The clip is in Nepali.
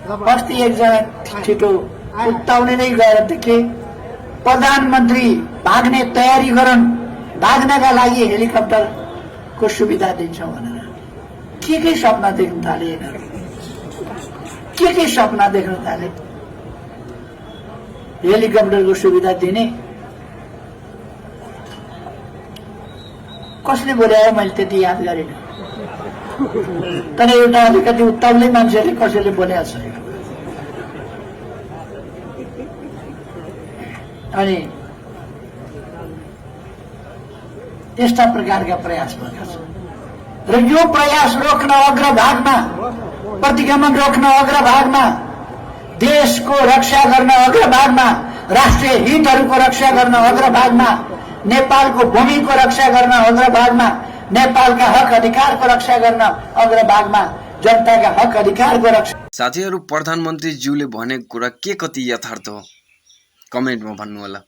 अस्ति एकजना छिटो उत्ताउने नै गएर देखे प्रधानमन्त्री भाग्ने तयारी गरौँ, भाग्नका लागि हेलिकप्टरको सुविधा दिन्छौँ भनेर के सपना देख्न थाले यिनीहरू, के सपना देख्न थाले। हेलिकप्टरको सुविधा दिने कसले बोलायो मैले त्यति याद गरिनँ, तर एउटा अलिकति उत्ताउलै मान्छेले कसैले बोलेको छ। अनि यस्ता प्रकारका प्रयास भएका छन् र यो प्रयास रोक्न अग्रभागमा, प्रतिगमन रोक्न अग्रभागमा, देशको रक्षा गर्न अग्रभागमा, राष्ट्रिय हितहरूको रक्षा गर्न अग्रभागमा, नेपालको भूमिको रक्षा गर्न अग्रभागमा, नेपालका हक अधिकारको रक्षा गर्न अग्रभागमा, जनताका हक अधिकारको रक्षा। साथीहरू, प्रधानमन्त्री ज्यूले भनेको कुरा के कति यथार्थ हो कमेन्टमा भन्नु होला।